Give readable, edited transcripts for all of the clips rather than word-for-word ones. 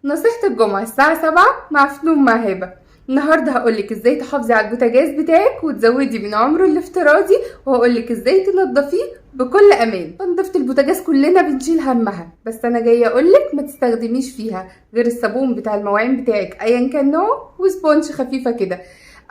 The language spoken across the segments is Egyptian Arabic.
نصيحة الجمعة الساعة 7 مع فنون مع هبة. النهاردة هقولك ازاي تحافظي على البوتاجاز بتاعك وتزودي من عمره الافتراضي، وهقولك ازاي تنضفيه بكل امان. تنظيفة البوتاجاز كلنا بنشيل همها، بس انا جاية اقولك ما تستخدميش فيها غير الصابون بتاع المواعين بتاعك ايا كان نوعه، و sponge خفيفة كده.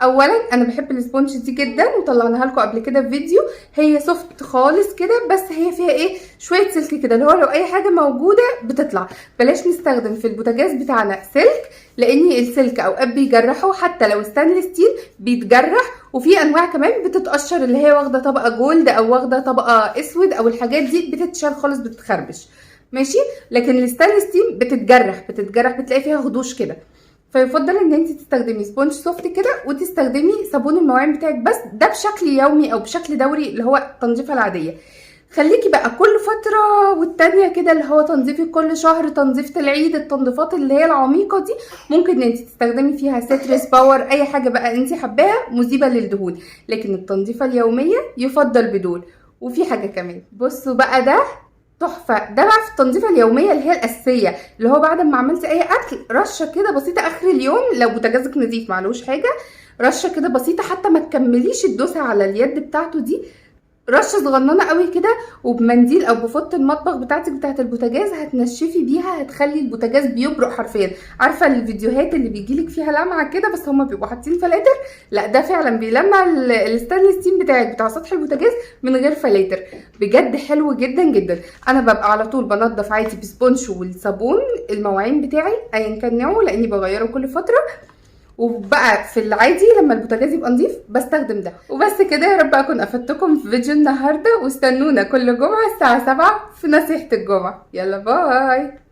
اولا انا بحب ال sponge دي جدا وطلعناها لكم قبل كده في فيديو. هي soft خالص كده، بس هي فيها ايه شوية سلك كده، اللي هو لو اي حاجة موجودة بتطلع. بلاش نستخدم في البوتاجاز بتاعنا سلك، لان السلك اوقات بيجرحه، حتى لو stainless steel بيتجرح. وفي انواع كمان بتتقشر، اللي هي واخده طبقه gold او واخده طبقه اسود او الحاجات دي بتتشال خالص، بتتخربش ماشي. لكن ال stainless steel بتتجرح، بتلاقي فيها خدوش كده. فيفضل ان انت تستخدمي sponge soft كده، وتستخدمي صابون المواعين بتاعك بس، ده بشكل يومي او بشكل دوري اللي هو التنظيفه العادية. خليكي بقى كل فترة والتانية كده، اللي هو تنظيفي كل شهر، تنظيفه العيد، التنظيفات اللي هي العميقة دي ممكن ان انت تستخدمي فيها ستريس power، اي حاجة بقى انت حباها مذيبه للدهون. لكن التنظيفه اليومية يفضل بدول. وفي حاجة كمان، بصوا بقى ده تحفة. ده بقى في التنظيفه اليومية اللي هي الاساسيه، اللي هو بعد ما عملتي اي اكل رشه كده بسيطة اخر اليوم، لو بوتاجازك نظيف معلوش حاجة، رشه كده بسيطة، حتى ما تكمليش الدوسه على اليد بتاعته دي، رشه صغننه قوي كده، وبمنديل او بفوطه المطبخ بتاعتك بتاعت البوتاجاز هتنشفي بيها، هتخلي البوتاجاز بيبرق حرفيا. عارفه الفيديوهات اللي بيجيلك فيها لمعة كده، بس هما بيبقوا حاطين فلاتر؟ لا، ده فعلا بيلمع ال stainless steel بتاعك بتاع سطح البوتاجاز من غير فلاتر. بجد حلو جدا جدا. انا ببقى على طول بنضف عادي ب sponge والصابون المواعين بتاعي ايا كان نوعه، لاني بغيره كل فترة. وبقى في العادي لما البوتاجاز يبقى نظيف بستخدم ده. وبس كده، يا رب اكون افدتكم في فيديو النهارده، واستنونا كل جمعه الساعة 7 في نصيحة الجمعه. يلا bye.